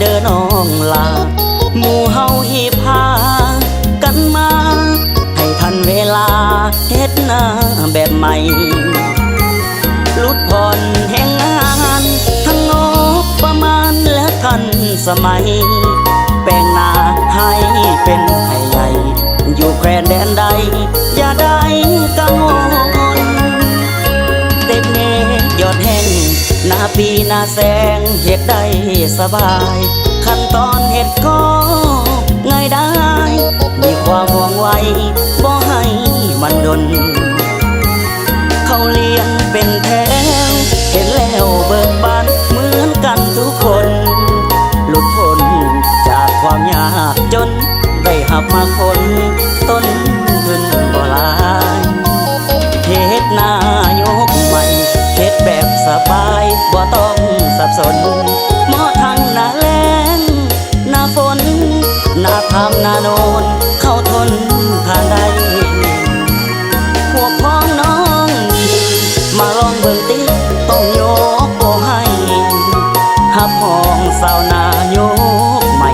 ເດີນ້ອງຫຼ້າ ໝູ່ເຮົາຮີບພາກັນມາ ໃຫ້ທັນເວລາເຮັດນາແບບໃໝ່ ຫຼຸດຜ່ອນແຮງງານ ທັງງົບປະມານ ແລະ ທັນສະໄໝ ແປງນາໃຫ້ເປັນໄຮ່ໃຫຍ່ ຢູ່ແຄວ້ນແດນໃດ ຢ່າໄດ້ກັງວົນ ເຕັກເນກຍອດແຫ້ງ ນາປີນາແຊງ ເຮັດໄດ້ສະບາຍ ຂັ້ນຕອນເຮັດກໍງ່າຍດາຍ ມີຄວາມວ່ອງໄວ ບໍ່ໃຫ້ມັນດົນ ເຂົ້າລຽນເປັນແຖວ ເຫັນແລ້ວເບີກບານ ເໝືອນກັນທຸກຄົນ ຫຼຸດພົ້ນຈາກຄວາມຍາກຈົນ ໄດ້ຮັບມາຄົນ ຕົ້ນທຶນບໍ່ຫຼາຍ ເຮັດນາຍຸກໃໝ່ ເຮັດແບບສະບາຍ ບໍ່ຕ້ອງສັບສົນ ເໝາະທັງໜ້າແລ້ງ ໜ້າຝົນ ໜ້າຂ້າມໜ້າໂນນ ເຂົ້າທົນທານໄດ້ ພວກພ້ອງນ້ອງທີ່ ມາລອງເບິ່ງຕິ ຕ້ອງຍົກໂປ້ໃຫ້ ຮັບຮອງຊາວນາຍຸກໃໝ່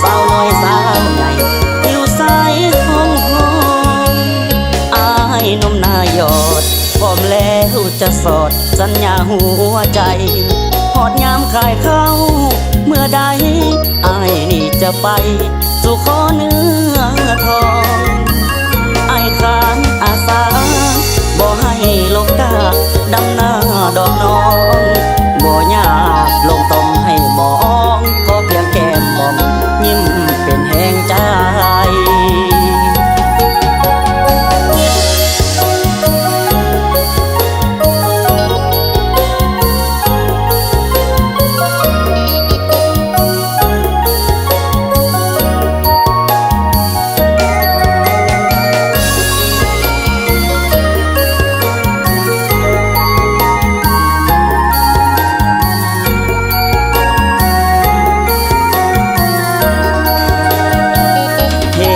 ສາວນ້ອຍສາວໃຫຍ່ ຜິວໃສຫອມໆ ອ້າຍໜຸ່ມນາຍອດ ພ້ອມແລ້ວຈະສອດ ສັນຍາຫົວໃຈ ຮອດຍາມຂາຍເຂົ້າເມື່ອໃດ ອ້າຍນີ້ຈະໄປສູ່ຂໍເນື້ອທອງ ອ້າຍຂານອາສາ ບໍ່ໃຫ້ລົກກາ ດຳນາດອກນ້ອງ ບໍ່ຍາກລົງຕ້ອງໃຫ້ມອງ ຂໍພຽງແກ້ມມອງ ຍິ້ມເປັນແຮງໃຈ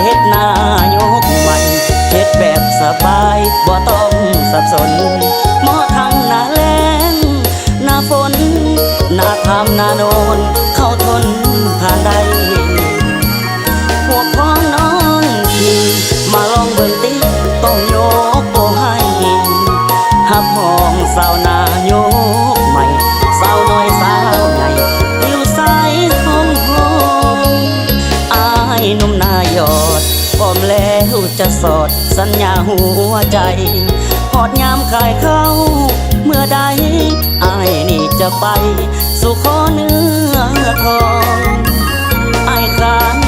ເຮັດນາຍຸກໃໝ່ ເຮັດແບບສະບາຍ ບໍ່ຕ້ອງສັບສົນ ເໝາະທັງໜ້າແລ້ງ ໜ້າຝົນ ໜ້າຂ້າມໜ້າໂນນ ເຂົ້າທົນທານໄດ້ ພວກພ້ອງນ້ອງທີ່ ມາລອງເບິ່ງຕິ ຕ້ອງຍົກໂປ້ໃຫ້ ຮັບຮອງຊາວນາຍຸກໃໝ່ ສາວນ້ອຍສາວໃຫຍ່ ຜິວໃສຫອມໆ ອ້າຍໜຸ່ມນາຍອດ ພ້ອມແລ້ວຈະສອດ ສັນຍາຫົວໃຈ ຮອດຍາມຂາຍເຂົ້າເມື່ອໃດ ອ້າຍນີ້ຈະໄປສູ່ຂໍເນື້ອທອງ ອ້າຍຂານ